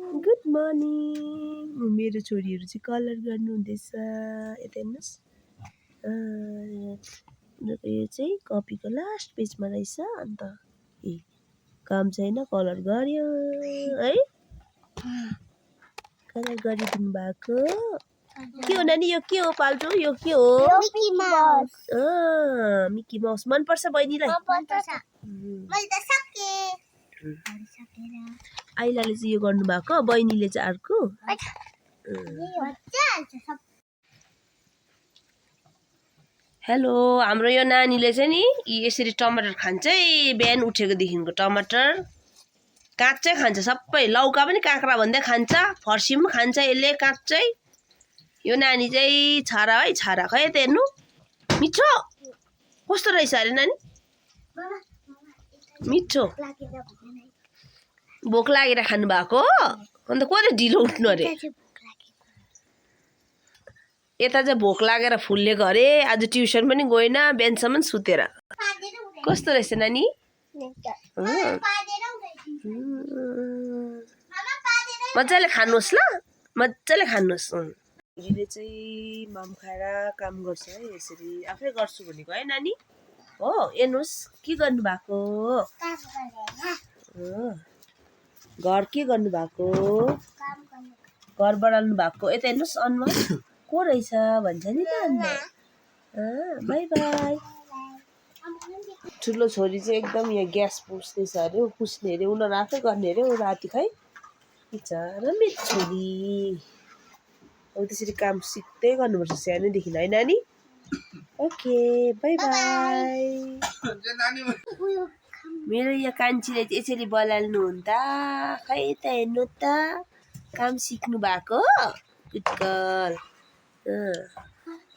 Good morning. मेरो छोरीहरू चाहिँ कलर गर्नुहुँदैछ। यता हेर्नुहोस्, उनीहरूको यो चाहिँ कपीको लास्ट पेजमा रहेछ। अन्त ए काम छैन, कलर गर्यो है, कलर गरिदिनु भएको। के हो नानी, यो के हो पाल्टो, यो के हो? Mickey mouse. मिकी माउस मनपर्छ बहिनीलाई? आइलाले चाहिँ यो गर्नु भएको, बहिनीले चाहिँ अर्को। हेलो, हाम्रो यो नानीले चाहिँ नि यसरी टमाटर खान्छ है। बिहान उठेकोदेखिको टमाटर काँचै खान्छ सबै। लौका पनि काँक्रा भन्दै खान्छ, फर्सी पनि खान्छ यसले काँचै। यो नानी चाहिँ छारा है, छारा। खै त हेर्नु, मिठो कस्तो रहेछ अरे नानी? मिठो। भोक लागेर खानु भएको? अन्त कसले ढिलो उठ्नु अरे? यता चाहिँ भोक लागेर फुल्लेको अरे। आज ट्युसन पनि गएन, बिहानसम्म सुतेर। कस्तो रहेछ नानी? मजाले खानुहोस् ल, मजाले खानुहोस्। छोरीले चाहिँ माम खाएर काम गर्छ है, यसरी आफै गर्छु भनेको है नानी? हो, हेर्नुहोस् के गर्नु भएको? घर के गर्नु भएको? घर बढाल्नु भएको। यता हेर्नुहोस् अनुहार को रहेछ भन्छ नि त अन्त। By by. ठुलो छोरी चाहिँ एकदम यहाँ ग्यास पुस्दैछ अरे, पुस्ने अरे, उनीहरू आफै गर्ने अरे हौ राति। खै बिचरा मेरो छोरी। अब त्यसरी काम सिक्दै गर्नुपर्छ सानैदेखि है नानी? Okay by by. मेरो यहाँ कान्छीले चाहिँ यसरी बलाल्नु हुन्छ। खै त हेर्नु त, काम सिक्नु भएको। Good girl.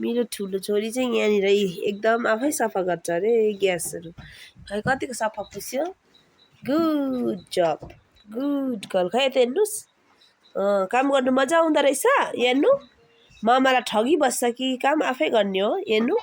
मेरो ठुलो छोरी चाहिँ यहाँनिर एकदम आफै सफा गर्छ अरे ग्यासहरू। खै कतिको सफा पुस्यो। गुड जब, गुड गर्ल। खै त हेर्नुहोस्, काम गर्नु मजा आउँदो रहेछ। हेर्नु, मामालाई ठगी बस्छ कि काम आफै गर्ने हो? हेर्नु।